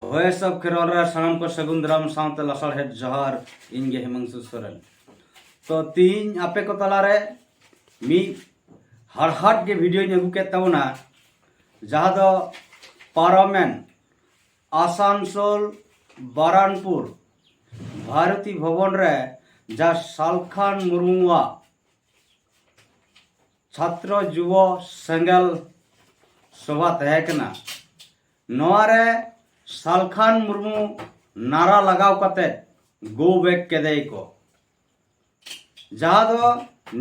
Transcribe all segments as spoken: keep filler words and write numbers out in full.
Voice of Kherwal ᱨᱮ ᱥᱟᱱᱟᱢ ᱠᱚ ᱥᱟᱹᱜᱩᱱ ᱫᱟᱨᱟᱢ ᱥᱟᱶᱛᱮ ᱞᱟᱥᱟᱲᱦᱮᱫ ᱡᱚᱦᱟᱨ᱾ ᱤᱧ ᱜᱮ ᱦᱤᱢᱟᱝᱥᱩ ᱥᱚᱨᱮᱱ᱾ ᱛᱚ ᱛᱤᱦᱤᱧ ᱟᱯᱮ ᱠᱚ ᱛᱟᱞᱟᱨᱮ ᱢᱤᱫ ᱦᱟᱲᱦᱟᱫ ᱜᱮ ᱵᱷᱤᱰᱤᱭᱳᱧ ᱟᱹᱜᱩ ᱠᱮᱫ ᱛᱟᱵᱚᱱᱟ, ᱡᱟᱦᱟᱸ ᱫᱚ ᱯᱟᱨᱚᱢᱮᱱ ᱟᱥᱟᱱᱥᱳᱞ ᱵᱟᱨᱟᱱᱯᱩᱨ ᱵᱷᱟᱨᱚᱛᱤ ᱵᱷᱚᱵᱚᱱ ᱨᱮ ᱡᱟ ᱥᱟᱞᱠᱷᱟᱱ ᱢᱩᱨᱢᱩᱣᱟᱜ ᱪᱷᱟᱛᱨᱚ ᱡᱩᱵᱚ ᱥᱮᱸᱜᱮᱞ ᱥᱚᱵᱷᱟ ᱛᱟᱦᱮᱸ ᱠᱟᱱᱟ᱾ ᱱᱚᱣᱟ ᱨᱮ ᱥᱟᱞᱠᱷᱟᱱ ᱢᱩᱨᱢᱩ ᱱᱟᱨᱟ ᱞᱟᱜᱟᱣ ᱠᱟᱛᱮ ᱜᱳ ᱵᱮᱠ ᱠᱮᱫᱮᱭ ᱠᱚ, ᱡᱟᱦᱟᱸ ᱫᱚ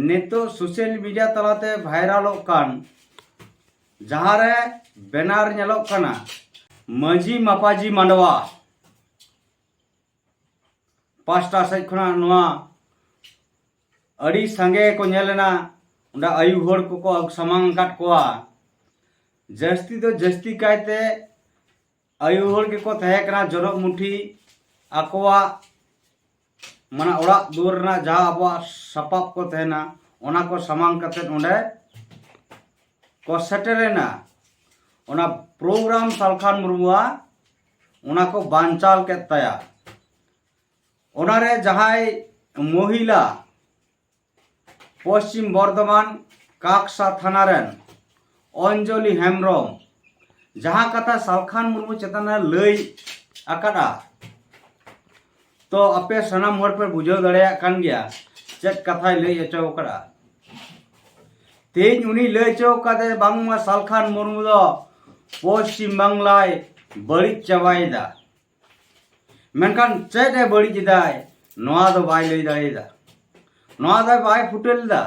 ᱱᱤᱛᱚᱜ ᱥᱳᱥᱟᱞ ᱢᱤᱰᱤᱭᱟ ᱛᱟᱞᱟᱛᱮ ᱵᱷᱟᱭᱨᱟᱞᱚᱜ ᱠᱟᱱ, ᱡᱟᱦᱟᱸ ᱨᱮ ᱵᱮᱱᱟᱨ ᱧᱮᱞᱚᱜ ᱠᱟᱱᱟ ᱢᱟᱹᱡᱷᱤ ᱢᱟᱯᱟᱡᱤ ᱢᱟᱰᱣᱟ ᱯᱟᱥᱴᱟ ᱥᱮᱫ ᱠᱷᱚᱱᱟᱜ ᱱᱚᱣᱟ ᱟᱹᱰᱤ ᱥᱟᱸᱜᱮ ᱠᱚ ᱧᱮᱞ ᱮᱱᱟ᱾ ᱚᱸᱰᱮ ᱟᱭᱩ ᱦᱚᱲ ᱠᱚᱠᱚ ᱥᱟᱢᱟᱝ ᱟᱠᱟᱫ ᱠᱚᱣᱟ᱾ ᱡᱟᱹᱥᱛᱤ ᱫᱚ ᱡᱟᱹᱥᱛᱤ ᱠᱟᱭᱛᱮ ᱟᱭᱩ ᱦᱚᱲ ᱜᱮᱠᱚ ᱛᱟᱦᱮᱸ ᱠᱟᱱᱟ᱾ ᱡᱚᱱᱚᱜ ᱢᱩᱴᱷᱤ, ᱟᱠᱚᱣᱟᱜ ᱢᱟᱱᱮ ᱚᱲᱟᱜ ᱫᱩᱣᱟᱹᱨ ᱨᱮᱱᱟᱜ ᱡᱟᱦᱟᱸ ᱟᱵᱚᱣᱟᱜ ᱥᱟᱯᱟᱵ ᱠᱚ ᱛᱟᱦᱮᱱᱟ, ᱚᱱᱟ ᱠᱚ ᱥᱟᱢᱟᱝ ᱠᱟᱛᱮᱫ ᱚᱸᱰᱮ ᱠᱚ ᱥᱮᱴᱮᱨᱮᱱᱟ᱾ ᱚᱱᱟ ᱯᱨᱳᱜᱨᱟᱢ ᱥᱟᱞᱠᱷᱟᱱ ᱢᱩᱨᱢᱩᱣᱟᱜ ᱚᱱᱟ ᱠᱚ ᱵᱟᱧᱪᱟᱣ ᱠᱮᱫ ᱛᱟᱭᱟ᱾ ᱚᱱᱟᱨᱮ ᱡᱟᱦᱟᱸᱭ ᱢᱚᱦᱤᱞᱟ, ᱯᱚᱥᱪᱤᱢ ᱵᱚᱨᱫᱷᱚᱢᱟᱱ ᱠᱟᱠᱥᱟ ᱛᱷᱟᱱᱟ ᱨᱮᱱ ᱚᱧᱡᱚᱞᱤ ᱦᱮᱢᱵᱨᱚᱢ ᱡᱟᱦᱟᱸ ᱠᱟᱛᱷᱟ ᱥᱟᱞᱠᱷᱟᱱ ᱢᱩᱨᱢᱩ ᱪᱮᱛᱟᱱ ᱨᱮ ᱞᱟᱹᱭ ᱟᱠᱟᱫᱼᱟ, ᱛᱚ ᱟᱯᱮ ᱥᱟᱱᱟᱢ ᱦᱚᱲ ᱯᱮ ᱵᱩᱡᱷᱟᱹᱣ ᱫᱟᱲᱮᱭᱟᱜ ᱠᱟᱱ ᱜᱮᱭᱟ ᱪᱮᱫ ᱠᱟᱛᱷᱟᱭ ᱞᱟᱹᱭ ᱦᱚᱪᱚ ᱟᱠᱟᱫᱼᱟ᱾ ᱛᱮᱦᱮᱧ ᱩᱱᱤ ᱞᱟᱹᱭ ᱦᱚᱪᱚ ᱟᱠᱟᱫᱮ ᱵᱟᱝᱢᱟ ᱥᱟᱞᱠᱷᱟᱱ ᱢᱩᱨᱢᱩ ᱫᱚ ᱯᱚᱥᱪᱤᱢ ᱵᱟᱝᱞᱟᱭ ᱵᱟᱹᱲᱤᱡ ᱪᱟᱵᱟᱭᱮᱫᱟ᱾ ᱢᱮᱱᱠᱷᱟᱱ ᱪᱮᱫ ᱮ ᱵᱟᱹᱲᱤᱡ ᱮᱫᱟᱭ, ᱱᱚᱣᱟ ᱫᱚ ᱵᱟᱭ ᱞᱟᱹᱭ ᱫᱟᱲᱮᱭᱟᱫᱟ᱾ ᱱᱚᱣᱟ ᱫᱚ ᱵᱟᱭ ᱯᱷᱩᱴᱮᱞ ᱮᱫᱟ᱾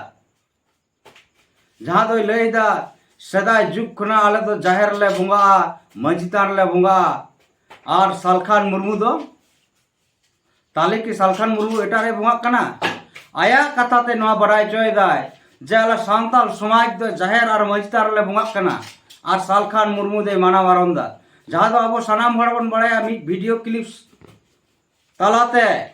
ᱡᱟᱦᱟᱸ ᱫᱚᱭ ᱞᱟᱹᱭ ᱮᱫᱟ, ᱥᱮᱫᱟᱭ ᱡᱩᱜᱽ ᱠᱷᱚᱱᱟᱜ ᱟᱞᱮ ᱫᱚ ᱡᱟᱦᱮᱨ ᱨᱮᱞᱮ ᱵᱚᱸᱜᱟᱜᱼᱟ, ᱢᱟᱹᱡᱷᱤ ᱛᱷᱟᱱ ᱨᱮᱞᱮ ᱵᱚᱸᱜᱟᱜᱼᱟ, ᱟᱨ ᱥᱟᱞᱠᱷᱟᱱ ᱢᱩᱨᱢᱩ ᱫᱚ, ᱛᱟᱦᱞᱮ ᱠᱤ ᱥᱟᱞᱠᱷᱟᱱ ᱢᱩᱨᱢᱩ ᱮᱴᱟᱜ ᱨᱮ ᱵᱚᱸᱜᱟᱜ ᱠᱟᱱᱟ? ᱟᱭᱟᱜ ᱠᱟᱛᱷᱟ ᱛᱮ ᱱᱚᱣᱟ ᱵᱟᱰᱟᱭ ᱦᱚᱪᱚᱭᱮᱫᱟᱭ ᱡᱮ ᱟᱞᱮ ᱥᱟᱱᱛᱟᱲ ᱥᱚᱢᱟᱡᱽ ᱫᱚ ᱡᱟᱦᱮᱨ ᱟᱨ ᱢᱟᱹᱡᱷᱤ ᱛᱷᱟᱱ ᱨᱮᱞᱮ ᱵᱚᱸᱜᱟᱜ ᱠᱟᱱᱟ, ᱟᱨ ᱥᱟᱞᱠᱷᱟᱱ ᱢᱩᱨᱢᱩ ᱫᱚᱭ ᱢᱟᱱᱟ ᱵᱟᱨᱚᱱ ᱮᱫᱟ᱾ ᱡᱟᱦᱟᱸ ᱫᱚ ᱟᱵᱚ ᱥᱟᱱᱟᱢ ᱦᱚᱲ ᱵᱚᱱ ᱵᱟᱲᱟᱭᱟ, ᱢᱤᱫ ᱵᱷᱤᱰᱤᱭᱳ ᱠᱞᱤᱯ ᱛᱟᱞᱟᱛᱮ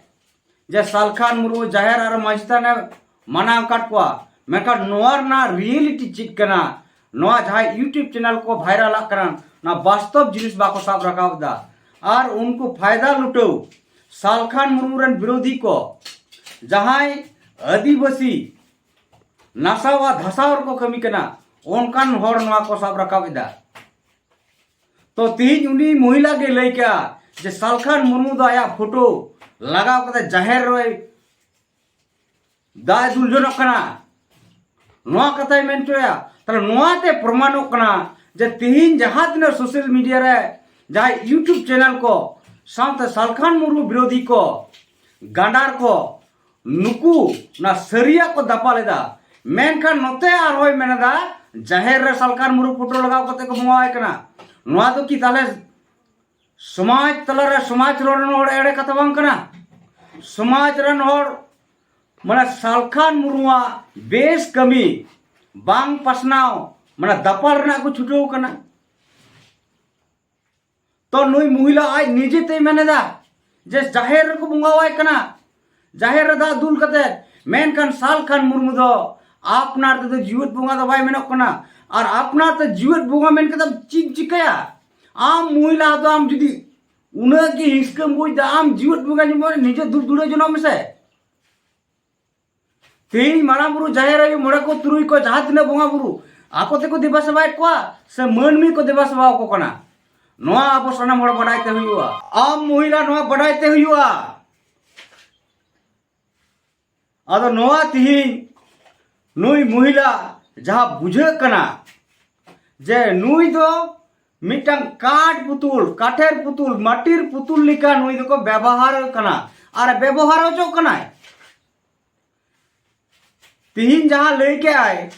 ᱡᱮ ᱥᱟᱞᱠᱷᱟᱱ ᱢᱩᱨᱢᱩ ᱡᱟᱦᱮᱨ ᱟᱨ ᱢᱟᱹᱡᱷᱤ ᱛᱷᱟᱱᱮ ᱢᱟᱱᱟ ᱟᱠᱟᱫ ᱠᱚᱣᱟ, ᱢᱮᱱᱠᱷᱟᱱ ᱱᱚᱣᱟ ᱨᱮᱱᱟᱜ ᱨᱤᱭᱮᱞᱤᱴᱤ ᱪᱮᱫ ᱠᱟᱱᱟ? ᱱᱚᱣᱟ ᱡᱟᱦᱟᱸ ᱭᱩᱴᱩᱵᱽ ᱪᱮᱱᱮᱞ ᱠᱚ ᱵᱷᱟᱭᱨᱟᱞᱟᱜ ᱠᱟᱱᱟ, ᱚᱱᱟ ᱵᱟᱥᱛᱚᱵ ᱡᱤᱱᱤᱥ ᱵᱟᱠᱚ ᱥᱟᱵ ᱨᱟᱠᱟᱵ ᱮᱫᱟ᱾ ᱟᱨ ᱩᱱᱠᱩ ᱯᱷᱟᱭᱫᱟ ᱞᱩᱴᱟᱹᱣ ᱥᱟᱞᱠᱷᱟᱱ ᱢᱩᱨᱢᱩ ᱨᱮᱱ ᱵᱤᱨᱳᱫᱷᱤ ᱠᱚ, ᱡᱟᱦᱟᱸᱭ ᱟᱹᱫᱤᱵᱟᱹᱥᱤ ᱱᱟᱥᱟᱣ ᱟᱨ ᱫᱷᱟᱥᱟᱣ ᱨᱮᱠᱚ ᱠᱟᱹᱢᱤ ᱠᱟᱱᱟ, ᱚᱱᱠᱟᱱ ᱦᱚᱲ ᱱᱚᱣᱟ ᱠᱚ ᱥᱟᱵ ᱨᱟᱠᱟᱵ ᱮᱫᱟ᱾ ᱛᱚ ᱛᱤᱦᱤᱧ ᱩᱱᱤ ᱢᱚᱦᱤᱞᱟ ᱜᱮ ᱞᱟᱹᱭ ᱠᱮᱜᱼᱟ ᱡᱮ ᱥᱟᱞᱠᱷᱟᱱ ᱢᱩᱨᱢᱩ ᱫᱚ ᱟᱭᱟᱜ ᱯᱷᱳᱴᱳ ᱞᱟᱜᱟᱣ ᱠᱟᱛᱮ ᱡᱟᱦᱮᱨ ᱨᱮᱭ ᱫᱟᱜ ᱮ ᱫᱩᱞ ᱡᱚᱱᱚᱜ ᱠᱟᱱᱟ, ᱱᱚᱣᱟ ᱠᱟᱛᱷᱟᱭ ᱢᱮᱱ ᱦᱚᱪᱚᱭᱟ᱾ ᱛᱟᱦᱞᱮ ᱱᱚᱣᱟᱛᱮ ᱯᱨᱚᱢᱟᱱᱚᱜ ᱠᱟᱱᱟ ᱡᱮ ᱛᱤᱦᱤᱧ ᱡᱟᱦᱟᱸ ᱛᱤᱱᱟᱹᱜ ᱥᱳᱥᱟᱞ ᱢᱤᱰᱤᱭᱟ ᱨᱮ, ᱡᱟᱦᱟᱸᱭ ᱭᱩᱴᱩᱵᱽ ᱪᱮᱱᱮᱞ ᱠᱚ ᱥᱟᱶᱛᱮ ᱥᱟᱞᱠᱷᱟᱱ ᱢᱩᱨᱢᱩ ᱵᱤᱨᱳᱫᱷᱤ ᱠᱚ, ᱜᱟᱸᱰᱟᱨ ᱠᱚ, ᱱᱩᱠᱩ ᱚᱱᱟ ᱥᱟᱹᱨᱤᱭᱟᱜ ᱠᱚ ᱫᱟᱯᱟᱞ ᱮᱫᱟ᱾ ᱢᱮᱱᱠᱷᱟᱱ ᱱᱚᱛᱮ ᱟᱨᱦᱚᱸᱭ ᱢᱮᱱ ᱮᱫᱟ, ᱡᱟᱦᱮᱨ ᱨᱮ ᱥᱟᱞᱠᱷᱟᱱ ᱢᱩᱨᱢᱩ ᱯᱷᱳᱴᱳ ᱞᱟᱜᱟᱣ ᱠᱟᱛᱮ ᱠᱚ ᱵᱚᱸᱜᱟᱣᱟᱭ ᱠᱟᱱᱟ᱾ ᱱᱚᱣᱟ ᱫᱚ ᱠᱤ ᱛᱟᱦᱞᱮ ᱥᱚᱢᱟᱡᱽ ᱛᱟᱞᱟᱨᱮ ᱥᱚᱢᱟᱡᱽ ᱨᱚᱲ ᱨᱮᱱ ᱦᱚᱲ ᱮᱲᱮ ᱠᱟᱛᱷᱟ ᱵᱟᱝ ᱠᱟᱱᱟ? ᱥᱚᱢᱟᱡᱽ ᱨᱮᱱ ᱦᱚᱲ ᱢᱟᱱᱮ ᱥᱟᱞᱠᱷᱟᱱ ᱢᱩᱨᱢᱩᱣᱟᱜ ᱵᱮᱥ ᱠᱟᱹᱢᱤ ᱵᱟᱝ ᱯᱟᱥᱱᱟᱣ, ᱢᱟᱱᱮ ᱫᱟᱯᱟᱞ ᱨᱮᱱᱟᱜ ᱠᱚ ᱪᱷᱩᱴᱟᱹᱣ ᱠᱟᱱᱟ᱾ ᱛᱚ ᱱᱩᱭ ᱢᱚᱦᱤᱞᱟ ᱟᱡ ᱱᱤᱡᱮ ᱛᱮᱭ ᱢᱮᱱ ᱮᱫᱟ ᱡᱮ ᱡᱟᱦᱮᱨ ᱨᱮᱠᱚ ᱵᱚᱸᱜᱟᱣᱟᱭ ᱠᱟᱱᱟ, ᱡᱟᱦᱮᱨ ᱨᱮ ᱫᱟᱜ ᱫᱩᱞ ᱠᱟᱛᱮ᱾ ᱢᱮᱱᱠᱷᱟᱱ ᱥᱟᱞᱠᱷᱟᱱ ᱢᱩᱨᱢᱩ ᱫᱚ ᱟᱯᱱᱟᱨ ᱛᱮᱫᱚ ᱡᱤᱣᱮᱫ ᱵᱚᱸᱜᱟ ᱫᱚ ᱵᱟᱭ ᱢᱮᱱᱚᱜ ᱠᱟᱱᱟ᱾ ᱟᱨ ᱟᱯᱱᱟᱨ ᱛᱮ ᱡᱤᱣᱮᱫ ᱵᱚᱸᱜᱟ ᱢᱮᱱ ᱠᱟᱛᱮ ᱪᱮᱫ ᱪᱤᱠᱟᱹᱭᱟ? ᱟᱢ ᱢᱚᱦᱤᱞᱟ ᱫᱚ ᱟᱢ ᱡᱩᱫᱤ ᱩᱱᱟᱹᱜ ᱜᱮ ᱦᱤᱥᱠᱟᱹᱢ ᱵᱩᱡᱽ ᱮᱫᱟ, ᱟᱢ ᱡᱤᱣᱮᱫ ᱵᱚᱸᱜᱟ ᱡᱮᱢᱚᱱ ᱱᱤᱡᱮ ᱫᱩᱞ ᱫᱩᱲᱟᱹ ᱡᱚᱱᱚᱜ ᱢᱮᱥᱮ᱾ ᱛᱮᱦᱮᱧ ᱢᱟᱨᱟᱝ ᱵᱩᱨᱩ, ᱡᱟᱦᱮᱨ ᱟᱭᱳ, ᱢᱚᱬᱮ ᱠᱚ ᱛᱩᱨᱩᱭ ᱠᱚ, ᱡᱟᱦᱟᱸ ᱛᱤᱱᱟᱹᱜ ᱵᱚᱸᱜᱟ ᱵᱩᱨᱩ, ᱟᱠᱚ ᱛᱮᱠᱚ ᱫᱮᱵᱟ ᱥᱮᱵᱟᱭᱮᱫ ᱠᱚᱣᱟ ᱥᱮ ᱢᱟᱹᱱᱢᱤ ᱠᱚ ᱫᱮᱵᱟ ᱥᱮᱵᱟ ᱟᱠᱚ ᱠᱟᱱᱟ? ᱱᱚᱣᱟ ᱟᱵᱚ ᱥᱟᱱᱟᱢ ᱦᱚᱲ ᱵᱟᱰᱟᱭ ᱛᱮ ᱦᱩᱭᱩᱜᱼᱟ᱾ ᱟᱢ ᱢᱚᱦᱤᱞᱟ, ᱱᱚᱣᱟ ᱵᱟᱰᱟᱭ ᱛᱮ ᱦᱩᱭᱩᱜᱼᱟ᱾ ᱟᱫᱚ ᱱᱚᱣᱟ ᱛᱤᱦᱤᱧ ᱱᱩᱭ ᱢᱚᱦᱤᱞᱟ ᱡᱟᱦᱟᱸ ᱵᱩᱡᱷᱟᱹᱜ ᱠᱟᱱᱟ ᱡᱮ ᱱᱩᱭ ᱫᱚ ᱢᱤᱫᱴᱟᱝ ᱠᱟᱴ ᱯᱩᱛᱩᱞ, ᱠᱟᱴᱷᱮᱨ ᱯᱩᱛᱩᱞ, ᱢᱟᱴᱤᱨ ᱯᱩᱛᱩᱞ ᱞᱮᱠᱟ ᱱᱩᱭ ᱫᱚᱠᱚ ᱵᱮᱵᱚᱦᱟᱨ ᱠᱟᱱᱟ ᱟᱨ ᱵᱮᱵᱚᱦᱟᱨ ᱦᱚᱪᱚᱜ ᱠᱟᱱᱟᱭ᱾ ᱛᱤᱦᱤᱧ ᱡᱟᱦᱟᱸ ᱞᱟᱹᱭ ᱠᱮᱜᱼᱟᱭ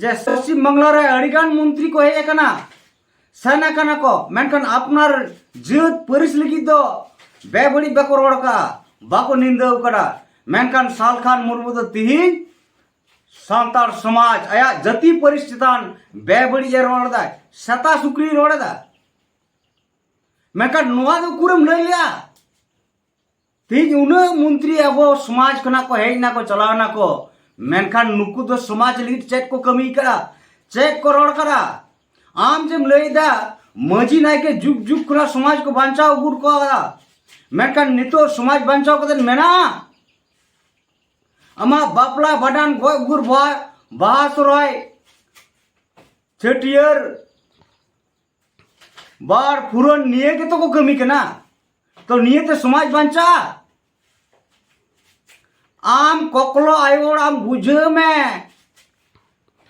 ᱡᱮ ᱯᱚᱥᱪᱤᱢ ᱵᱟᱝᱞᱟ ᱨᱮ ᱟᱹᱰᱤᱜᱟᱱ ᱢᱚᱱᱛᱨᱤ ᱠᱚ ᱦᱮᱡ ᱟᱠᱟᱱᱟ, ᱥᱮᱱ ᱟᱠᱟᱱᱟ ᱠᱚ, ᱢᱮᱱᱠᱷᱟᱱ ᱟᱯᱱᱟᱨ ᱡᱟᱹᱛ ᱯᱟᱹᱨᱤᱥ ᱞᱟᱹᱜᱤᱫ ᱫᱚ ᱵᱮᱵᱟᱹᱲᱤᱡ ᱵᱟᱠᱚ ᱨᱚᱲ ᱠᱟᱜᱼᱟ, ᱵᱟᱠᱚ ᱱᱤᱱᱫᱟᱹᱣ ᱠᱟᱫᱟ᱾ ᱢᱮᱱᱠᱷᱟᱱ ᱥᱟᱞᱠᱷᱟᱱ ᱢᱩᱨᱢᱩ ᱫᱚ ᱛᱤᱦᱤᱧ ᱥᱟᱱᱛᱟᱲ ᱥᱚᱢᱟᱡᱽ, ᱟᱭᱟᱜ ᱡᱟᱹᱛᱤ ᱯᱟᱹᱨᱤᱥ ᱪᱮᱛᱟᱱ ᱵᱮᱵᱟᱹᱲᱤᱡ ᱮ ᱨᱚᱲ ᱮᱫᱟᱭ, ᱥᱮᱛᱟ ᱥᱩᱠᱨᱤᱭ ᱨᱚᱲ ᱮᱫᱟ᱾ ᱢᱮᱱᱠᱷᱟᱱ ᱱᱚᱣᱟ ᱫᱚ ᱩᱠᱩᱨᱮᱢ ᱞᱟᱹᱭ ᱞᱮᱜᱼᱟ? ᱛᱮᱦᱮᱧ ᱩᱱᱟᱹᱜ ᱢᱚᱱᱛᱨᱤ ᱟᱵᱚ ᱥᱚᱢᱟᱡᱽ ᱠᱷᱚᱱᱟᱜ ᱠᱚ ᱦᱮᱡ ᱱᱟᱠᱚ, ᱪᱟᱞᱟᱣ ᱱᱟᱠᱚ, ᱢᱮᱱᱠᱷᱟᱱ ᱱᱩᱠᱩ ᱫᱚ ᱥᱚᱢᱟᱡᱽ ᱞᱟᱹᱜᱤᱫ ᱪᱮᱫ ᱠᱚ ᱠᱟᱹᱢᱤ ᱠᱟᱫᱟ, ᱪᱮᱫ ᱠᱚ ᱨᱚᱲ ᱠᱟᱫᱟ? ᱟᱢ ᱡᱮᱢ ᱞᱟᱹᱭᱫᱟ ᱢᱟᱹᱡᱷᱤ ᱱᱟᱭᱠᱮ ᱡᱩᱜᱽ ᱡᱩᱜᱽ ᱠᱷᱚᱱᱟᱜ ᱥᱚᱢᱟᱡᱽ ᱠᱚ ᱵᱟᱧᱪᱟᱣ ᱟᱹᱜᱩ ᱠᱟᱫᱟ, ᱢᱮᱱᱠᱷᱟᱱ ᱱᱤᱛᱚᱜ ᱥᱚᱢᱟᱡᱽ ᱵᱟᱧᱪᱟᱣ ᱠᱟᱛᱮ ᱢᱮᱱᱟᱜᱼᱟ? ᱟᱢᱟᱜ ᱵᱟᱯᱞᱟ, ᱵᱷᱟᱸᱰᱟᱱ, ᱜᱚᱡ ᱜᱩᱨ, ᱵᱟᱦᱟ, ᱵᱟᱦᱟ ᱥᱚᱨᱦᱟᱭ, ᱪᱷᱟᱹᱴᱭᱟᱹᱨ, ᱵᱟᱨ ᱯᱷᱩᱨᱟᱹᱱ, ᱱᱤᱭᱟᱹ ᱜᱮᱛᱚ ᱠᱚ ᱠᱟᱹᱢᱤ ᱠᱟᱱᱟ᱾ ᱛᱚ ᱱᱤᱭᱟᱹᱛᱮ ᱥᱚᱢᱟᱡᱽ ᱵᱟᱧᱪᱟᱜᱼᱟ? ᱟᱢ ᱠᱚᱠᱞᱚ ᱟᱭᱳ ᱦᱚᱲ, ᱟᱢ ᱵᱩᱡᱷᱟᱹᱣ ᱢᱮ,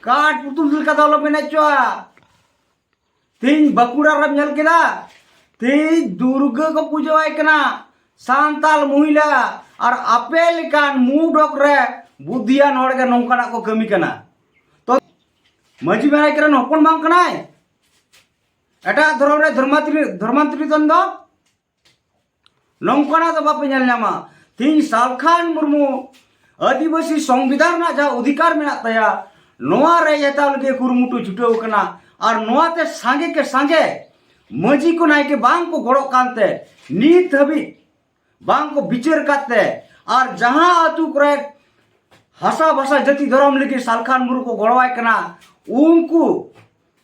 ᱠᱟᱴ ᱯᱩᱛᱩᱞ ᱞᱮᱠᱟ ᱫᱚ ᱟᱞᱚᱢ ᱮᱱᱮᱡ ᱦᱚᱪᱚᱜᱼᱟ᱾ ᱛᱮᱦᱤᱧ ᱵᱟᱸᱠᱩᱲᱟ ᱨᱮᱢ ᱧᱮᱞ ᱠᱮᱫᱟ, ᱛᱮᱦᱤᱧ ᱫᱩᱨᱜᱟᱹ ᱠᱚ ᱯᱩᱡᱟᱹᱣᱟᱭ ᱠᱟᱱᱟ ᱥᱟᱱᱛᱟᱞ ᱢᱚᱦᱤᱞᱟ, ᱟᱨ ᱟᱯᱮ ᱞᱮᱠᱟᱱ ᱢᱩᱰᱚᱠ ᱨᱮ ᱵᱩᱫᱷᱤᱭᱟᱱ ᱦᱚᱲ ᱜᱮ ᱱᱚᱝᱠᱟᱱᱟᱜ ᱠᱚ ᱠᱟᱹᱢᱤ ᱠᱟᱱᱟ᱾ ᱛᱚ ᱢᱟᱹᱡᱷᱤ ᱢᱮᱱᱟᱭ ᱠᱟᱱᱟ, ᱦᱚᱯᱚᱱ ᱵᱟᱝ ᱠᱟᱱᱟᱭ? ᱮᱴᱟᱜ ᱫᱷᱚᱨᱚᱢ ᱨᱮ ᱫᱷᱚᱨᱢᱟᱱᱛᱚᱨᱤ-, ᱫᱷᱚᱨᱢᱟᱱᱛᱚᱨᱤᱛᱚᱱ ᱫᱚ ᱱᱚᱝᱠᱟᱱᱟᱜ ᱫᱚ ᱵᱟᱯᱮ ᱧᱮᱞ ᱧᱟᱢᱟ᱾ ᱛᱮᱦᱤᱧ ᱥᱟᱞᱠᱷᱟᱱ ᱢᱩᱨᱢᱩ ᱟᱹᱫᱤᱵᱟᱹᱥᱤ ᱥᱚᱝᱵᱤᱫᱷᱟᱱ ᱨᱮᱱᱟᱜ ᱡᱟᱦᱟᱸ ᱚᱫᱷᱤᱠᱟᱨ ᱢᱮᱱᱟᱜ ᱛᱟᱭᱟ, ᱱᱚᱣᱟ ᱨᱮ ᱦᱟᱛᱟᱣ ᱞᱟᱹᱜᱤᱫ ᱠᱩᱨᱩᱢᱩᱴᱩ ᱪᱷᱩᱴᱟᱹᱣ ᱠᱟᱱᱟ᱾ ᱟᱨ ᱱᱚᱣᱟᱛᱮ ᱥᱟᱸᱜᱮ ᱠᱮ ᱥᱟᱸᱜᱮ ᱢᱟᱹᱡᱷᱤ ᱠᱚ ᱱᱟᱭᱠᱮ ᱵᱟᱝ ᱠᱚ ᱜᱚᱲᱚᱜ ᱠᱟᱱᱛᱮ ᱱᱤᱛ ᱦᱟᱹᱵᱤᱡ ᱵᱟᱝ ᱠᱚ ᱵᱤᱪᱟᱹᱨ ᱠᱟᱛᱮ, ᱟᱨ ᱡᱟᱦᱟᱸ ᱟᱹᱛᱩ ᱠᱚᱨᱮ ᱦᱟᱥᱟ ᱵᱷᱟᱥᱟ ᱡᱟᱹᱛᱤ ᱫᱷᱚᱨᱚᱢ ᱞᱟᱹᱜᱤᱫ ᱥᱟᱞᱠᱷᱟᱱ ᱢᱩᱨᱢᱩ ᱠᱚ ᱜᱚᱲᱚᱣᱟᱭ ᱠᱟᱱᱟ, ᱩᱱᱠᱩ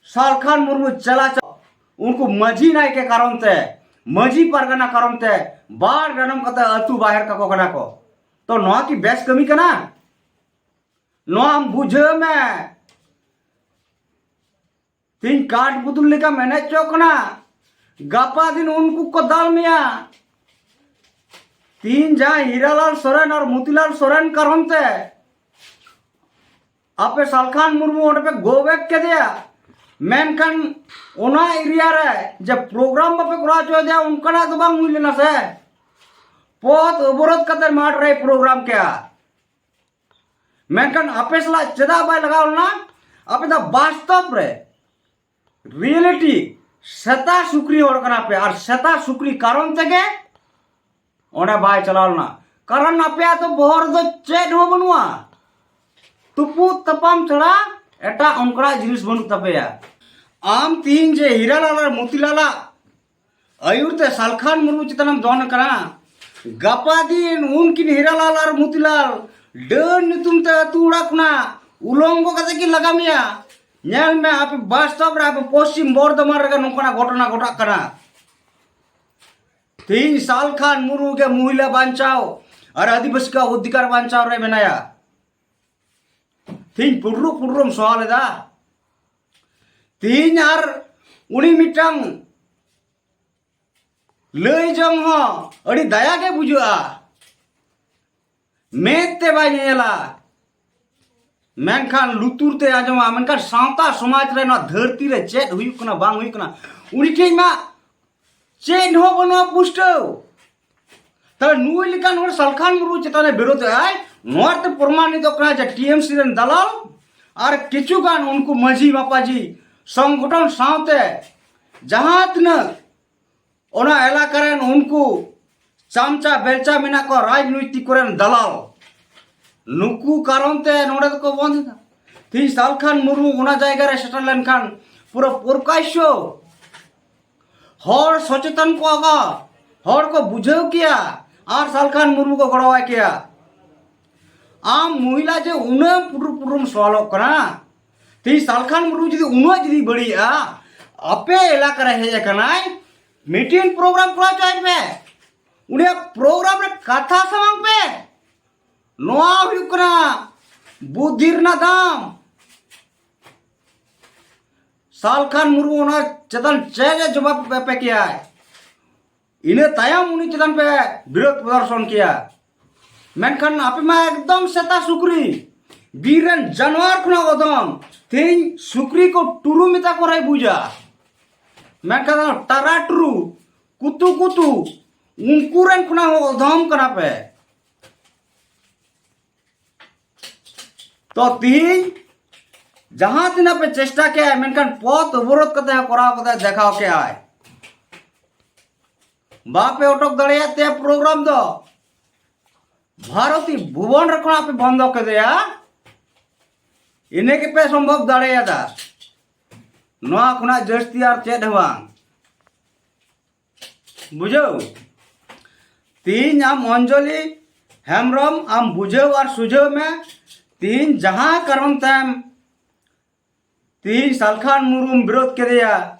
ᱥᱟᱞᱠᱷᱟᱱ ᱢᱩᱨᱢᱩ ᱪᱟᱞᱟ ᱪᱟ-, ᱩᱱᱠᱩ ᱢᱟᱹᱡᱷᱤ ᱱᱟᱭᱠᱮ ᱠᱟᱨᱚᱱ ᱛᱮ, ᱢᱟᱹᱡᱷᱤ ᱯᱟᱨᱜᱟᱱᱟ ᱠᱟᱨᱚᱱ ᱛᱮ ᱵᱟᱨ ᱰᱟᱸᱰᱚᱢ ᱠᱟᱛᱮ ᱟᱹᱛᱩ ᱵᱟᱦᱮᱨ ᱠᱟᱠᱚ ᱠᱟᱱᱟ ᱠᱚ᱾ ᱛᱚ ᱱᱚᱣᱟ ᱠᱤ ᱵᱮᱥ ᱠᱟᱹᱢᱤ ᱠᱟᱱᱟ? ᱱᱚᱣᱟ ᱟᱢ ᱵᱩᱡᱷᱟᱹᱣ ᱢᱮ᱾ ᱛᱤᱦᱤᱧ ᱠᱟᱴ ᱯᱩᱛᱩᱞ ᱞᱮᱠᱟᱢ ᱮᱱᱮᱡ ᱦᱚᱪᱚᱜ ᱠᱟᱱᱟ, ᱜᱟᱯᱟ ᱫᱤᱱ ᱩᱱᱠᱩ ᱠᱚ ᱫᱟᱞ ᱢᱮᱭᱟ᱾ ᱛᱤᱦᱤᱧ ᱡᱟᱦᱟᱸᱭ ᱦᱤᱨᱟᱞᱟᱞ ᱥᱚᱨᱮᱱ ᱟᱨ ᱢᱚᱛᱤᱞᱟᱞ ᱥᱚᱨᱮᱱ ᱠᱟᱨᱚᱱ ᱛᱮ ᱟᱯᱮ ᱥᱟᱞᱠᱷᱟᱱ ᱢᱩᱨᱢᱩ ᱚᱸᱰᱮ ᱯᱮ ᱜᱚ ᱵᱮᱠ ᱠᱮᱫᱮᱭᱟ, ᱢᱮᱱᱠᱷᱟᱱ ᱚᱱᱟ ᱮᱨᱤᱭᱟ ᱨᱮ ᱡᱮ ᱯᱨᱳᱜᱨᱟᱢ ᱵᱟᱯᱮ ᱠᱚᱨᱟᱣ ᱦᱚᱪᱚᱭᱮᱫᱮᱭᱟ, ᱚᱱᱠᱟᱱᱟᱜ ᱫᱚ ᱵᱟᱝ ᱦᱩᱭ ᱞᱮᱱᱟ ᱥᱮ᱾ ᱯᱚᱛᱷ ᱚᱵᱚᱨᱳᱫᱷ ᱠᱟᱛᱮ ᱢᱟᱴᱷ ᱨᱮᱭ ᱯᱨᱳᱜᱨᱟᱢ ᱠᱮᱜᱼᱟ, ᱢᱮᱱᱠᱷᱟᱱ ᱟᱯᱮ ᱥᱟᱞᱟᱜ ᱪᱮᱫᱟᱜ ᱵᱟᱭ ᱞᱟᱜᱟᱣ ᱞᱮᱱᱟ? ᱟᱯᱮ ᱫᱚ ᱵᱟᱥᱛᱚᱵ ᱨᱮ ᱨᱤᱭᱮᱞᱤᱴᱤ ᱥᱮᱛᱟ ᱥᱩᱠᱨᱤ ᱦᱚᱲ ᱠᱟᱱᱟ ᱯᱮ, ᱟᱨ ᱥᱮᱛᱟ ᱥᱩᱠᱨᱤ ᱠᱟᱨᱚᱱ ᱛᱮᱜᱮ ᱚᱸᱰᱮ ᱵᱟᱭ ᱪᱟᱞᱟᱣ ᱞᱮᱱᱟ, ᱠᱟᱨᱚᱱ ᱟᱯᱮᱭᱟᱜ ᱫᱚ ᱵᱚᱦᱚᱜ ᱨᱮᱫᱚ ᱪᱮᱫ ᱦᱚᱸ ᱵᱟᱹᱱᱩᱜᱼᱟ᱾ ᱛᱩᱯᱩᱫ ᱛᱟᱯᱟᱢ ᱪᱷᱟᱲᱟ ᱮᱴᱟᱜ ᱚᱱᱠᱟᱱᱟᱜ ᱡᱤᱱᱤᱥ ᱵᱟᱹᱱᱩᱜ ᱛᱟᱯᱮᱭᱟ᱾ ᱟᱢ ᱛᱤᱦᱤᱧ ᱡᱮ ᱦᱤᱨᱟᱞᱟᱞ ᱟᱨ ᱢᱚᱛᱤᱞᱟᱞᱟᱜ ᱟᱹᱭᱩᱨ ᱛᱮ ᱥᱟᱞᱠᱷᱟᱱ ᱢᱩᱨᱢᱩ ᱪᱮᱛᱟᱱᱮᱢ ᱫᱚᱱ ᱠᱟᱱᱟ, ᱜᱟᱯᱟ ᱫᱤᱱ ᱩᱱᱠᱤᱱ ᱦᱤᱨᱟᱞᱟᱞ ᱟᱨ ᱢᱚᱛᱤᱞᱟᱞ ᱰᱟᱹᱱ ᱧᱩᱛᱩᱢ ᱛᱮ ᱟᱹᱛᱩ ᱚᱲᱟᱜ ᱠᱷᱚᱱᱟᱜ ᱩᱞᱚᱝᱜᱚ ᱠᱟᱛᱮ ᱠᱤᱱ ᱞᱟᱜᱟ ᱢᱮᱭᱟ᱾ ᱧᱮᱞ ᱢᱮ, ᱟᱯᱮ ᱵᱟᱥᱛᱚᱵ ᱨᱮ ᱟᱯᱮ ᱯᱚᱥᱪᱤᱢ ᱵᱚᱨᱫᱷᱚᱢᱟᱱ ᱨᱮᱜᱮ ᱱᱚᱝᱠᱟᱱᱟᱜ ᱜᱷᱚᱴᱚᱱᱟ ᱜᱷᱚᱴᱟᱜ ᱠᱟᱱᱟ᱾ ᱛᱮᱦᱤᱧ ᱥᱟᱞᱠᱷᱟᱱ ᱢᱩᱨᱢᱩ ᱜᱮ ᱢᱚᱦᱤᱞᱟ ᱵᱟᱧᱪᱟᱣ ᱟᱨ ᱟᱹᱫᱤᱵᱟᱹᱥᱤ ᱠᱚᱣᱟᱜ ᱚᱫᱷᱤᱠᱟᱨ ᱵᱟᱧᱪᱟᱣ ᱨᱮ ᱢᱮᱱᱟᱭᱟ᱾ ᱛᱮᱦᱤᱧ ᱯᱩᱰᱨᱩ ᱯᱩᱰᱨᱩᱢ ᱥᱚᱣᱟᱞ ᱮᱫᱟ᱾ ᱛᱮᱦᱤᱧ ᱟᱨ ᱩᱱᱤ ᱢᱤᱫᱴᱟᱝ ᱞᱟᱹᱭ ᱡᱚᱝ ᱦᱚᱸ ᱟᱹᱰᱤ ᱫᱟᱭᱟ ᱜᱮ ᱵᱩᱡᱷᱟᱹᱜᱼᱟ᱾ ᱢᱮᱫ ᱛᱮ ᱵᱟᱭ ᱧᱮᱧᱮᱞᱟ, ᱢᱮᱱᱠᱷᱟᱱ ᱞᱩᱛᱩᱨ ᱛᱮ ᱟᱸᱡᱚᱢᱟ᱾ ᱢᱮᱱᱠᱷᱟᱱ ᱥᱟᱶᱛᱟ ᱥᱚᱢᱟᱡᱽ ᱨᱮ, ᱱᱚᱣᱟ ᱫᱷᱟᱹᱨᱛᱤ ᱨᱮ ᱪᱮᱫ ᱦᱩᱭᱩᱜ ᱠᱟᱱᱟ ᱵᱟᱝ ᱦᱩᱭᱩᱜ ᱠᱟᱱᱟ, ᱩᱱᱤ ᱴᱷᱮᱱ ᱢᱟ ᱪᱮᱫ ᱦᱚᱸ ᱵᱟᱹᱱᱩᱜᱼᱟ ᱯᱩᱥᱴᱟᱹᱣ᱾ ᱛᱟᱦᱞᱮ ᱱᱩᱭ ᱞᱮᱠᱟᱱ ᱦᱚᱲ ᱥᱟᱞᱠᱷᱟᱱ ᱢᱩᱨᱢᱩ ᱪᱮᱛᱟᱱᱮ ᱵᱤᱨᱳᱫ ᱮᱫᱟᱭ, ᱱᱚᱣᱟ ᱛᱮ ᱯᱨᱚᱢᱟᱱᱤᱛᱚᱜ ᱠᱟᱱᱟ ᱡᱮ ᱴᱤ ᱮᱢ ᱥᱤ ᱨᱮᱱ ᱫᱟᱞᱟᱞ ᱟᱨ ᱠᱤᱪᱷᱩ ᱜᱟᱱ ᱩᱱᱠᱩ ᱢᱟᱹᱡᱷᱤ ᱢᱟᱯᱟᱡᱷᱤ ᱥᱚᱝᱜᱚᱴᱷᱚᱱ ᱥᱟᱶᱛᱮ ᱡᱟᱦᱟᱸ ᱛᱤᱱᱟᱹᱜ ᱚᱱᱟ ᱮᱞᱟᱠᱟ ᱨᱮᱱ ᱩᱱᱠᱩ ᱪᱟᱢᱪᱟ ᱵᱮᱞᱪᱟ ᱢᱮᱱᱟᱜ ᱠᱚᱣᱟ, ᱨᱟᱡᱽᱱᱳᱭᱛᱤᱠ ᱠᱚᱨᱮᱱ ᱫᱟᱞᱟᱞ, ᱱᱩᱠᱩ ᱠᱟᱨᱚᱱ ᱛᱮ ᱱᱚᱰᱮ ᱫᱚᱠᱚ ᱵᱚᱱᱫ ᱮᱫᱟ᱾ ᱛᱮᱦᱤᱧ ᱥᱟᱞᱠᱷᱟᱱ ᱢᱩᱨᱢᱩ ᱚᱱᱟ ᱡᱟᱭᱜᱟ ᱨᱮ ᱥᱮᱴᱮᱨ ᱞᱮᱱᱠᱷᱟᱱ ᱯᱩᱨᱟᱹ ᱯᱨᱚᱠᱟᱥᱭᱚ ᱦᱚᱲ ᱥᱚᱪᱮᱛᱚᱱ ᱠᱚᱜᱼᱟ ᱠᱚ, ᱦᱚᱲ ᱠᱚ ᱵᱩᱡᱷᱟᱹᱣ ᱠᱮᱭᱟ ᱟᱨ ᱥᱟᱞᱠᱷᱟᱱ ᱢᱩᱨᱢᱩ ᱠᱚ ᱜᱚᱲᱚᱣᱟᱭ ᱠᱮᱭᱟ᱾ ᱟᱢ ᱢᱚᱦᱤᱞᱟ ᱡᱮ ᱩᱱᱟᱹᱜ ᱯᱩᱴᱩᱨ ᱯᱩᱴᱩᱨᱮᱢ ᱥᱚᱣᱟᱞᱚᱜ ᱠᱟᱱᱟ, ᱛᱮᱦᱤᱧ ᱥᱟᱞᱠᱷᱟᱱ ᱢᱩᱨᱢᱩ ᱡᱩᱫᱤ ᱩᱱᱟᱹᱜ ᱡᱩᱫᱤ ᱵᱟᱹᱲᱤᱡᱼᱟ, ᱟᱯᱮ ᱮᱞᱟᱠᱟ ᱨᱮ ᱦᱮᱡ ᱟᱠᱟᱱᱟᱭ, ᱢᱤᱫᱴᱤᱱ ᱯᱨᱳᱜᱨᱟᱢ ᱠᱚᱨᱟᱣ ᱦᱚᱪᱚᱭ ᱯᱮ, ᱩᱱᱤᱭᱟᱜ ᱯᱨᱳᱜᱨᱟᱢ ᱨᱮ ᱠᱟᱛᱷᱟ ᱥᱟᱢᱟᱝ ᱯᱮ᱾ ᱱᱚᱣᱟ ᱦᱩᱭᱩᱜ ᱠᱟᱱᱟ ᱵᱩᱫᱽᱫᱷᱤ ᱨᱮᱱᱟᱜ ᱫᱟᱢ᱾ ᱥᱟᱞᱠᱷᱟᱱ ᱢᱩᱨᱢᱩ ᱚᱱᱟ ᱪᱮᱛᱟᱱ ᱪᱮᱫ ᱮ ᱡᱚᱵᱟᱵ ᱮᱯᱮ ᱠᱮᱭᱟᱭ? ᱤᱱᱟᱹ ᱛᱟᱭᱚᱢ ᱩᱱᱤ ᱪᱮᱛᱟᱱ ᱯᱮ ᱵᱤᱨᱳᱫ ᱯᱨᱚᱫᱚᱨᱥᱚᱱ ᱠᱮᱭᱟ᱾ ᱢᱮᱱᱠᱷᱟᱱ ᱟᱯᱮ ᱢᱟ ᱮᱠᱫᱚᱢ ᱥᱮᱛᱟ ᱥᱩᱠᱨᱤ, ᱵᱤᱨ ᱨᱮᱱ ᱡᱟᱱᱣᱟᱨ ᱠᱷᱚᱱᱟᱜ ᱚᱫᱚᱢ᱾ ᱛᱮᱦᱮᱧ ᱥᱩᱠᱨᱤ ᱠᱚ ᱴᱩᱨᱩ ᱢᱮᱛᱟ ᱠᱚ ᱨᱮ ᱵᱩᱡᱟ, ᱢᱮᱱᱠᱷᱟᱱ ᱚᱱᱟ ᱴᱟᱨᱟ ᱴᱩᱨᱩ, ᱠᱩᱛᱩ ᱠᱩᱛᱩ, ᱩᱱᱠᱩ ᱨᱮᱱ ᱠᱷᱚᱱᱟᱜ ᱦᱚᱸ ᱚᱫᱚᱢ ᱠᱟᱱᱟ ᱯᱮ᱾ ᱛᱚ ᱛᱤᱦᱤᱧ ᱡᱟᱦᱟᱸ ᱛᱤᱱᱟᱹᱜ ᱯᱮ ᱪᱮᱥᱴᱟ ᱠᱮᱜᱼᱟ, ᱢᱮᱱᱠᱷᱟᱱ ᱯᱚᱛᱷ ᱚᱵᱚᱨᱳᱫᱷ ᱠᱟᱛᱮ ᱦᱚᱸ ᱠᱚᱨᱟᱣ ᱠᱟᱛᱮ ᱫᱮᱠᱷᱟᱣ ᱠᱮᱜᱼᱟᱭ᱾ ᱵᱟᱯᱮ ᱚᱴᱚᱠ ᱫᱟᱲᱮᱭᱟᱜ ᱛᱮ ᱯᱨᱳᱜᱨᱟᱢ ᱫᱚ᱾ ᱵᱷᱟᱨᱚᱛᱤ ᱵᱷᱩᱵᱚᱱ ᱨᱮ ᱠᱷᱚᱱᱟᱜ ᱯᱮ ᱵᱚᱱᱫᱚ ᱠᱮᱫᱮᱭᱟ, ᱤᱱᱟᱹ ᱜᱮᱯᱮ ᱥᱚᱢᱵᱷᱚᱵ ᱫᱟᱲᱮᱭᱟᱫᱟ᱾ ᱱᱚᱣᱟ ᱠᱷᱚᱱᱟᱜ ᱡᱟᱹᱥᱛᱤ ᱟᱨ ᱪᱮᱫ ᱦᱚᱸ ᱵᱟᱝ᱾ ᱵᱩᱡᱷᱟᱹᱣ? ᱛᱤᱦᱤᱧ ᱟᱢ ᱚᱧᱡᱚᱞᱤ ᱦᱮᱢᱵᱨᱚᱢ, ᱟᱢ ᱵᱩᱡᱷᱟᱹᱣ ᱟᱨ ᱥᱩᱡᱷᱟᱹᱣ ᱢᱮ᱾ ᱛᱤᱦᱤᱧ ᱡᱟᱦᱟᱸ ᱠᱟᱨᱚᱱ ᱛᱮᱢ ᱛᱤᱦᱤᱧ ᱥᱟᱞᱠᱷᱟᱱ ᱢᱩᱨᱢᱩᱢ ᱵᱤᱨᱳᱫ ᱠᱮᱫᱮᱭᱟ,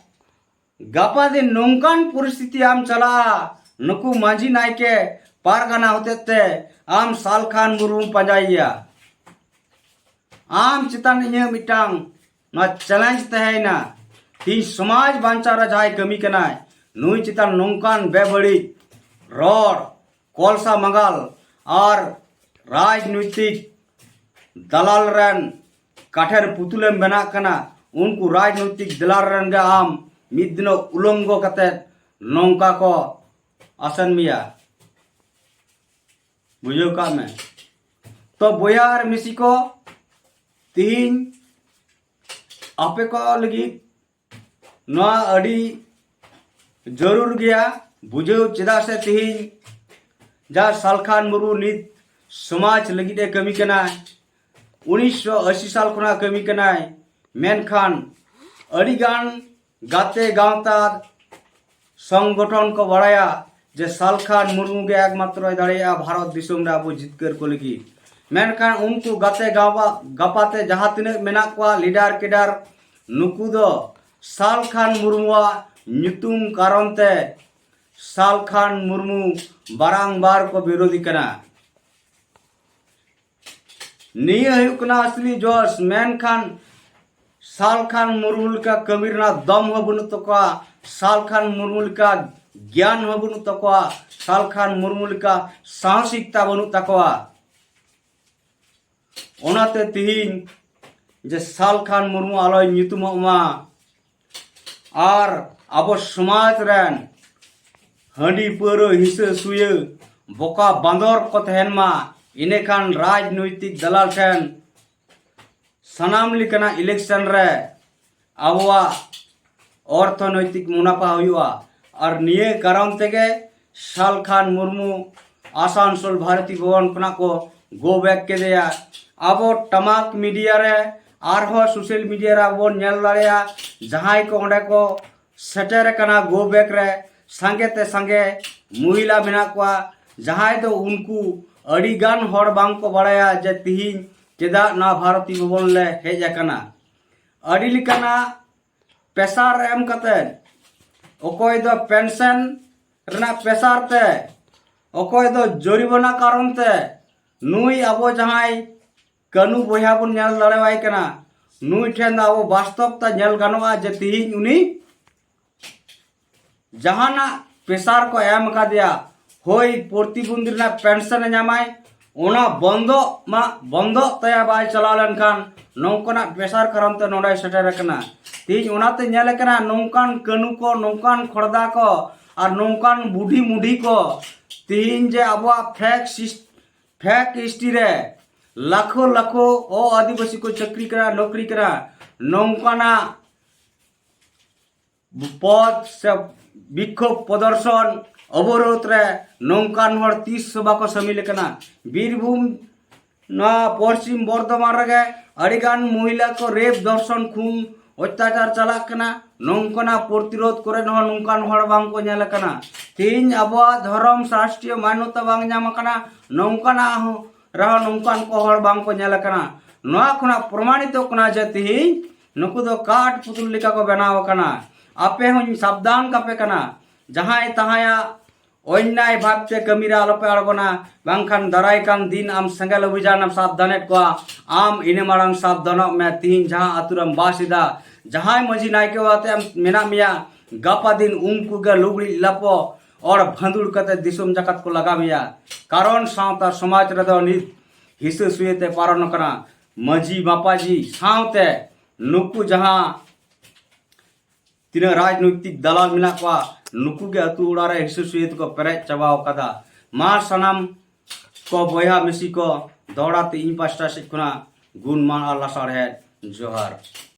ᱜᱟᱯᱟ ᱫᱤᱱ ᱱᱚᱝᱠᱟᱱ ᱯᱚᱨᱤᱥᱛᱷᱤᱛᱤ ᱟᱢ ᱪᱟᱞᱟᱜᱼᱟ, ᱱᱩᱠᱩ ᱢᱟᱹᱡᱷᱤ ᱱᱟᱭᱠᱮ ᱯᱟᱨᱜᱟᱱᱟ ᱦᱚᱛᱮᱡ ᱛᱮ ᱟᱢ ᱥᱟᱞᱠᱷᱟᱱ ᱢᱩᱨᱢᱩᱢ ᱯᱟᱸᱡᱟᱭᱮᱭᱟ᱾ ᱟᱢ ᱪᱮᱛᱟᱱ ᱤᱧᱟᱹᱜ ᱢᱤᱫᱴᱟᱝ ᱱᱚᱣᱟ ᱪᱮᱞᱮᱧᱡᱽ ᱛᱟᱦᱮᱸᱭᱮᱱᱟ, ᱛᱤᱦᱤᱧ ᱥᱚᱢᱟᱡᱽ ᱵᱟᱧᱪᱟᱣ ᱨᱮ ᱡᱟᱦᱟᱸᱭ ᱠᱟᱹᱢᱤ ᱠᱟᱱᱟᱭ, ᱱᱩᱭ ᱪᱮᱛᱟᱱ ᱱᱚᱝᱠᱟᱱ ᱵᱮᱵᱟᱹᱲᱤᱡ ᱨᱚᱲ, ᱠᱚᱞᱥᱟ ᱢᱟᱸᱜᱟᱞ ᱟᱨ ᱨᱟᱡᱽᱱᱳᱭᱛᱤᱠ ᱫᱟᱞᱟᱞ ᱨᱮᱱ ᱠᱟᱴᱷᱮᱨ ᱯᱩᱛᱩᱞᱮᱢ ᱵᱮᱱᱟᱜ ᱠᱟᱱᱟ᱾ ᱩᱱᱠᱩ ᱨᱟᱡᱽᱱᱳᱭᱛᱤᱠ ᱫᱟᱞᱟᱞ ᱨᱮᱱ ᱜᱮ ᱟᱢ ᱢᱤᱫ ᱫᱤᱱᱚᱜ ᱩᱞᱚᱝᱜᱚ ᱠᱟᱛᱮ ᱱᱚᱝᱠᱟ ᱠᱚ ᱟᱥᱮᱱ ᱢᱮᱭᱟ᱾ ᱵᱩᱡᱷᱟᱹᱣ ᱠᱟᱜ ᱢᱮ᱾ ᱛᱚ ᱵᱚᱭᱦᱟ ᱟᱨ ᱢᱤᱥᱤ ᱠᱚ, ᱛᱤᱦᱤᱧ ᱟᱯᱮ ᱠᱚ ᱞᱟᱹᱜᱤᱫ ᱱᱚᱣᱟ ᱟᱹᱰᱤ ᱡᱟᱹᱨᱩᱲ ᱜᱮᱭᱟ ᱵᱩᱡᱷᱟᱹᱣ, ᱪᱮᱫᱟᱜ ᱥᱮ ᱛᱤᱦᱤᱧ ᱡᱟ ᱥᱟᱞᱠᱷᱟᱱ ᱢᱩᱨᱢᱩ ᱱᱤᱛ ᱥᱚᱢᱟᱡᱽ ᱞᱟᱹᱜᱤᱫ ᱮ ᱠᱟᱹᱢᱤ ᱠᱟᱱᱟᱭ, ᱩᱱᱤᱥᱥᱚ ᱟᱥᱤ ᱥᱟᱞ ᱠᱷᱚᱱᱟᱜ ᱠᱟᱹᱢᱤ ᱠᱟᱱᱟᱭ, ᱢᱮᱱᱠᱷᱟᱱ ᱟᱹᱰᱤᱜᱟᱱ ᱜᱟᱛᱮ ᱜᱟᱶᱛᱟ ᱥᱚᱝᱜᱚᱴᱷᱚᱱ ᱠᱚ ᱵᱟᱲᱟᱭᱟ ᱡᱮ ᱥᱟᱞᱠᱷᱟᱱ ᱢᱩᱨᱢᱩ ᱜᱮ ᱮᱠᱢᱟᱛᱨᱚᱭ ᱫᱟᱲᱮᱭᱟᱜᱼᱟ ᱵᱷᱟᱨᱚᱛ ᱫᱤᱥᱚᱢ ᱨᱮ ᱟᱵᱚ ᱡᱤᱛᱠᱟᱹᱨ ᱠᱚ ᱞᱟᱹᱜᱤᱫ᱾ ᱢᱮᱱᱠᱷᱟᱱ ᱩᱱᱠᱩ ᱜᱟᱛᱮ ᱜᱟᱶᱛᱟ ᱜᱟᱯᱟᱛᱮ ᱡᱟᱦᱟᱸ ᱛᱤᱱᱟᱹᱜ ᱢᱮᱱᱟᱜ ᱠᱚᱣᱟ, ᱞᱤᱰᱟᱨ ᱠᱮᱰᱟᱨ, ᱱᱩᱠᱩ ᱫᱚ ᱥᱟᱞᱠᱷᱟᱱ ᱢᱩᱨᱢᱩᱣᱟᱜ ᱧᱩᱛᱩᱢ ᱠᱟᱨᱚᱱ ᱛᱮ ᱥᱟᱞᱠᱷᱟᱱ ᱢᱩᱨᱢᱩ ᱵᱟᱨᱟᱝᱵᱟᱨ ᱠᱚ ᱵᱤᱨᱳᱫᱷᱤ ᱠᱟᱱᱟ᱾ ᱱᱤᱭᱟᱹ ᱦᱩᱭᱩᱜ ᱠᱟᱱᱟ ᱟᱥᱞᱤ ᱡᱚᱥ᱾ ᱢᱮᱱᱠᱷᱟᱱ ᱥᱟᱞᱠᱷᱟᱱ ᱢᱩᱨᱢᱩ ᱞᱮᱠᱟ ᱠᱟᱹᱢᱤ ᱨᱮᱱᱟᱜ ᱫᱚᱢ ᱦᱚᱸ ᱵᱟᱹᱱᱩᱜ ᱛᱟᱠᱚᱣᱟ, ᱥᱟᱞᱠᱷᱟᱱ ᱢᱩᱨᱢᱩ ᱞᱮᱠᱟ ᱜᱮᱭᱟᱱ ᱦᱚᱸ ᱵᱟᱹᱱᱩᱜ ᱛᱟᱠᱚᱣᱟ, ᱥᱟᱞᱠᱷᱟᱱ ᱢᱩᱨᱢᱩ ᱞᱮᱠᱟ ᱥᱟᱦᱥᱤᱠᱛᱟ ᱵᱟᱹᱱᱩᱜ ᱛᱟᱠᱚᱣᱟ᱾ ᱚᱱᱟᱛᱮ ᱛᱤᱦᱤᱧ ᱡᱮ ᱥᱟᱞᱠᱷᱟᱱ ᱢᱩᱨᱢᱩ ᱟᱞᱚᱭ ᱧᱩᱛᱩᱢᱚᱜ ᱢᱟ, ᱟᱨ ᱟᱵᱚ ᱥᱚᱢᱟᱡᱽ ᱨᱮᱱ ᱦᱟᱺᱰᱤ ᱯᱟᱹᱣᱨᱟᱹ ᱦᱤᱥᱟᱹ ᱥᱩᱭᱟᱹ ᱵᱚᱠᱟ ᱵᱟᱸᱫᱚᱨ ᱠᱚ ᱛᱟᱦᱮᱱ ᱢᱟ, ᱤᱱᱟᱹᱠᱷᱟᱱ ᱨᱟᱡᱽᱱᱳᱭᱛᱤᱠ ᱫᱟᱞᱟᱞ ᱴᱷᱮᱱ ᱥᱟᱱᱟᱢ ᱞᱮᱠᱟᱱᱟᱜ ᱤᱞᱮᱠᱥᱚᱱ ᱨᱮ ᱟᱵᱚᱣᱟᱜ ᱚᱨᱛᱷᱚᱱᱳᱭᱛᱤᱠ ᱢᱩᱱᱟᱯᱷᱟ ᱦᱩᱭᱩᱜᱼᱟ᱾ ᱟᱨ ᱱᱤᱭᱟᱹ ᱠᱟᱨᱚᱱ ᱛᱮᱜᱮ ᱥᱟᱞᱠᱷᱟᱱ ᱢᱩᱨᱢᱩ ᱟᱥᱟᱱᱥᱳᱞ ᱵᱷᱟᱨᱚᱛᱤ ᱵᱷᱚᱵᱚᱱ ᱠᱷᱚᱱᱟᱜ ᱠᱚ ᱜᱳ ᱵᱮᱠ ᱠᱮᱫᱮᱭᱟ᱾ ᱟᱵᱚ ᱴᱟᱢᱟᱠ ᱢᱤᱰᱤᱭᱟ ᱨᱮ ᱟᱨᱦᱚᱸ ᱥᱳᱥᱟᱞ ᱢᱤᱰᱤᱭᱟ ᱨᱮ ᱟᱵᱚ ᱵᱚᱱ ᱧᱮᱞ ᱫᱟᱲᱮᱭᱟᱜᱼᱟ, ᱡᱟᱦᱟᱸᱭ ᱠᱚ ᱚᱸᱰᱮ ᱠᱚ ᱥᱮᱴᱮᱨ ᱟᱠᱟᱱᱟ ᱜᱳ ᱵᱮᱠ ᱨᱮ, ᱥᱟᱸᱜᱮ ᱛᱮ ᱥᱟᱸᱜᱮ ᱢᱚᱦᱤᱞᱟ ᱢᱮᱱᱟᱜ ᱠᱚᱣᱟ, ᱡᱟᱦᱟᱸᱭ ᱫᱚ ᱩᱱᱠᱩ ᱟᱹᱰᱤ ᱜᱟᱱ ᱦᱚᱲ ᱵᱟᱝ ᱠᱚ ᱵᱟᱲᱟᱭᱟ ᱡᱮ ᱛᱤᱦᱤᱧ ᱪᱮᱫᱟᱜ ᱱᱚᱣᱟ ᱵᱷᱟᱨᱚᱛᱤ ᱵᱷᱚᱵᱚᱱ ᱞᱮ ᱦᱮᱡ ᱟᱠᱟᱱᱟ᱾ ᱟᱹᱰᱤ ᱞᱮᱠᱟᱱᱟᱜ ᱯᱮᱥᱟᱨ ᱮᱢ ᱠᱟᱛᱮ, ᱚᱠᱚᱭ ᱫᱚ ᱯᱮᱱᱥᱚᱱ ᱨᱮᱱᱟᱜ ᱯᱮᱥᱟᱨ ᱛᱮ, ᱚᱠᱚᱭ ᱫᱚ ᱡᱚᱨᱤᱢᱟᱱᱟ ᱠᱟᱨᱚᱱ ᱛᱮ, ᱱᱩᱭ ᱟᱵᱚ ᱡᱟᱦᱟᱸᱭ ᱠᱟᱹᱱᱩ ᱵᱚᱭᱦᱟ ᱵᱚᱱ ᱧᱮᱞ ᱫᱟᱲᱮᱣᱟᱭ ᱠᱟᱱᱟ, ᱱᱩᱭ ᱴᱷᱮᱱ ᱫᱚ ᱟᱵᱚ ᱵᱟᱥᱛᱚᱵ ᱛᱮ ᱧᱮᱞ ᱜᱟᱱᱚᱜᱼᱟ ᱡᱮ ᱛᱤᱦᱤᱧ ᱩᱱᱤ ᱡᱟᱦᱟᱱᱟᱜ ᱯᱮᱥᱟᱨ ᱠᱚ ᱮᱢ ᱟᱠᱟᱫᱮᱭᱟ, ᱦᱳᱭ ᱯᱨᱚᱛᱤᱵᱚᱱᱫᱷᱤ ᱨᱮᱱᱟᱜ ᱯᱮᱱᱥᱚᱱ ᱮ ᱧᱟᱢᱟᱭ, ᱚᱱᱟ ᱵᱚᱱᱫᱚᱜ ᱢᱟ, ᱵᱚᱱᱫᱚᱜ ᱛᱟᱭᱟ, ᱵᱟᱭ ᱪᱟᱞᱟᱣ ᱞᱮᱱᱠᱷᱟᱱ ᱱᱚᱝᱠᱟᱱᱟᱜ ᱯᱮᱥᱟᱨ ᱠᱟᱨᱚᱱ ᱛᱮ ᱱᱚᱰᱮ ᱥᱮᱴᱮᱨ ᱟᱠᱟᱱᱟ᱾ ᱛᱮᱦᱤᱧ ᱚᱱᱟᱛᱮ ᱧᱮᱞ ᱟᱠᱟᱱᱟ ᱱᱚᱝᱠᱟᱱ ᱠᱟᱹᱱᱩ ᱠᱚ, ᱱᱚᱝᱠᱟᱱ ᱠᱷᱚᱲᱫᱟ ᱠᱚ ᱟᱨ ᱱᱚᱝᱠᱟᱱ ᱵᱩᱰᱷᱤ ᱢᱩᱰᱷᱤ ᱠᱚ ᱛᱮᱦᱤᱧ ᱡᱮ ᱟᱵᱚᱣᱟᱜ ᱯᱷᱮᱠ ᱯᱷᱮᱠ ᱦᱤᱥᱴᱨᱤ ᱨᱮ ᱞᱟᱠᱷᱚ ᱞᱟᱠᱷᱚ ᱚ ᱟᱹᱫᱤᱵᱟᱹᱥᱤ ᱠᱚ ᱪᱟᱹᱠᱨᱤ ᱠᱟᱱᱟ, ᱱᱚᱠᱨᱤ ᱠᱟᱱᱟ, ᱱᱚᱝᱠᱟᱱᱟᱜ ᱯᱚᱫ ᱥᱮ ᱵᱤᱠᱷᱳᱵ ᱯᱨᱚᱫᱚᱨᱥᱚᱱ ᱚᱵᱚᱨᱳᱫᱷ ᱨᱮ ᱱᱚᱝᱠᱟᱱ ᱦᱚᱲ ᱛᱤᱥ ᱦᱚᱸ ᱵᱟᱠᱚ ᱥᱟᱹᱢᱤᱞ ᱟᱠᱟᱱᱟ᱾ ᱵᱤᱨᱵᱷᱩᱢ, ᱱᱚᱣᱟ ᱯᱚᱥᱪᱤᱢ ᱵᱚᱨᱫᱷᱚᱢᱟᱱ ᱨᱮᱜᱮ ᱟᱹᱰᱤᱜᱟᱱ ᱢᱚᱦᱤᱞᱟ ᱠᱚ ᱨᱮᱯ, ᱫᱷᱚᱨᱥᱚᱱ, ᱠᱷᱩᱱ, ᱚᱛᱛᱟᱪᱟᱨ ᱪᱟᱞᱟᱜ ᱠᱟᱱᱟ᱾ ᱱᱚᱝᱠᱟᱱᱟᱜ ᱯᱨᱚᱛᱤᱨᱳᱫᱷ ᱠᱚᱨᱮ ᱦᱚᱸ ᱱᱚᱝᱠᱟᱱ ᱦᱚᱲ ᱵᱟᱝ ᱠᱚ ᱧᱮᱞ ᱟᱠᱟᱱᱟ᱾ ᱛᱮᱦᱤᱧ ᱟᱵᱚᱣᱟᱜ ᱫᱷᱚᱨᱚᱢ ᱥᱟᱥᱴᱨᱤᱭᱚ ᱢᱟᱱᱱᱚᱛᱟ ᱵᱟᱝ ᱧᱟᱢ ᱟᱠᱟᱱᱟ, ᱱᱚᱝᱠᱟᱱᱟᱜ ᱦᱚᱸ ᱨᱮᱦᱚᱸ ᱱᱚᱝᱠᱟᱱ ᱠᱚ ᱦᱚᱲ ᱵᱟᱝ ᱠᱚ ᱧᱮᱞ ᱟᱠᱟᱱᱟ᱾ ᱱᱚᱣᱟ ᱠᱷᱚᱱᱟᱜ ᱯᱨᱚᱢᱟᱱᱤᱛᱚᱜ ᱠᱟᱱᱟ ᱡᱮ ᱛᱮᱦᱤᱧ ᱱᱩᱠᱩ ᱫᱚ ᱠᱟᱴ ᱯᱩᱛᱩᱞ ᱞᱮᱠᱟ ᱠᱚ ᱵᱮᱱᱟᱣ ᱟᱠᱟᱱᱟ᱾ ᱟᱯᱮ ᱦᱚᱸᱧ ᱥᱟᱵᱫᱷᱟᱱ ᱠᱟᱯᱮ ᱠᱟᱱᱟ, ᱡᱟᱦᱟᱸᱭ ᱛᱟᱦᱟᱸᱭᱟᱜ ᱚᱱᱱᱭᱟᱭ ᱵᱷᱟᱵᱽᱛᱮ ᱠᱟᱹᱢᱤ ᱨᱮ ᱟᱞᱚᱯᱮ ᱟᱬᱜᱚᱱᱟ, ᱵᱟᱝᱠᱷᱟᱱ ᱫᱟᱨᱟᱭ ᱠᱟᱱ ᱫᱤᱱ ᱟᱢ ᱥᱮᱸᱜᱮᱞ ᱚᱵᱷᱤᱡᱟᱱ ᱮᱢ ᱥᱟᱵᱫᱷᱟᱱᱮᱫ ᱠᱚᱣᱟ, ᱟᱢ ᱤᱱᱟᱹ ᱢᱟᱲᱟᱝ ᱥᱟᱵᱫᱷᱟᱱᱚᱜ ᱢᱮ᱾ ᱛᱤᱦᱤᱧ ᱡᱟᱦᱟᱸ ᱟᱹᱛᱩ ᱨᱮᱢ ᱵᱟᱥ ᱮᱫᱟ, ᱡᱟᱦᱟᱸᱭ ᱢᱟᱹᱡᱷᱤ ᱱᱟᱭᱠᱮ ᱟᱛᱮ ᱮᱢ ᱢᱮᱱᱟᱜ ᱢᱮᱭᱟ, ᱜᱟᱯᱟ ᱫᱤᱱ ᱩᱱᱠᱩ ᱜᱮ ᱞᱩᱜᱽᱲᱤᱡ ᱞᱟᱯᱚ ᱚᱲ ᱵᱷᱟᱸᱫᱩᱲ ᱠᱟᱛᱮ ᱫᱤᱥᱚᱢ ᱡᱟᱠᱟᱛ ᱠᱚ ᱞᱟᱜᱟ ᱢᱮᱭᱟ᱾ ᱠᱟᱨᱚᱱ ᱥᱟᱶᱛᱟ ᱥᱚᱢᱟᱡᱽ ᱨᱮᱫᱚ ᱱᱤᱛ ᱦᱤᱥᱟᱹ ᱥᱩᱭᱟᱹ ᱛᱮ ᱯᱟᱨᱚᱢ ᱟᱠᱟᱱᱟ᱾ ᱢᱟᱹᱡᱷᱤ ᱢᱟᱯᱟᱡᱷᱤ ᱥᱟᱶᱛᱮ ᱱᱩᱠᱩ ᱡᱟᱦᱟᱸ ᱛᱤᱱᱟᱹᱜ ᱨᱟᱡᱽᱱᱳᱭᱛᱤᱠ ᱫᱟᱞᱟᱞ ᱢᱮᱱᱟᱜ ᱠᱚᱣᱟ, ᱱᱩᱠᱩ ᱜᱮ ᱟᱹᱛᱩ ᱚᱲᱟᱜ ᱨᱮ ᱦᱤᱥᱟᱹ ᱥᱩᱭᱟᱹ ᱛᱮᱠᱚ ᱯᱮᱨᱮᱡ ᱪᱟᱵᱟᱣ ᱠᱟᱫᱟ᱾ ᱢᱟ ᱥᱟᱱᱟᱢ ᱠᱚ ᱵᱚᱭᱦᱟ ᱢᱤᱥᱤ ᱠᱚ, ᱫᱚᱦᱲᱟ ᱛᱮ ᱤᱧ ᱯᱟᱥᱴᱟ ᱥᱮᱫ ᱠᱷᱚᱱᱟᱜ ᱜᱩᱱ ᱢᱟᱱ ᱟᱨ ᱞᱟᱥᱟᱲᱦᱮᱫ ᱡᱚᱦᱟᱨ᱾